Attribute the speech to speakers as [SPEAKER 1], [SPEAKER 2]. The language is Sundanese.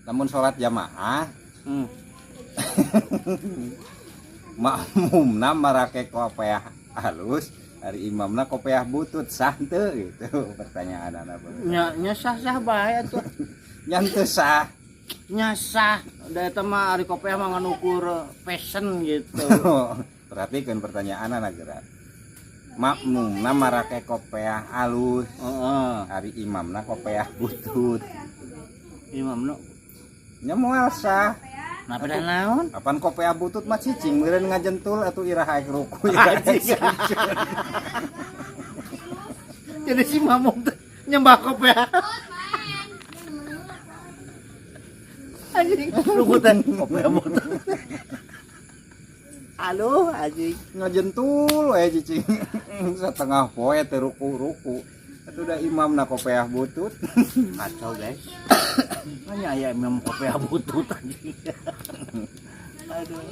[SPEAKER 1] Lamun sholat jamaah, makmumna marake kopeah halus, ari imamna kopeah butut, sah teu gitu pertanyaan anak.
[SPEAKER 2] Nya nya sah-sah bae atuh.
[SPEAKER 1] Nya teu sah.
[SPEAKER 2] Nya sah. Da eta mah ari kopeah mah ngan ukur fashion gitu.
[SPEAKER 1] Perhatikan pertanyaan anak gerak. Makmumna marake kopeah alus, ari imamna kopeah butut.
[SPEAKER 2] Imamna
[SPEAKER 1] Nya moal sah.
[SPEAKER 2] Nah, pada naon?
[SPEAKER 1] Apan kopeah butut mah cicing meureun ngajentul atuh iraha ek ruku iraha ek sujud.
[SPEAKER 2] Jadi si mamum teh nyembah kopeah. Anjing, ruku teh kopeah butut. Aduh, anjing.
[SPEAKER 1] Ngajentul we cicing setengah poe teu ruku-ruku. Atuh da imamna kopeah butut.
[SPEAKER 2] Kacau, guys. Hanya aya imam kopeah butut anjing. Aduh.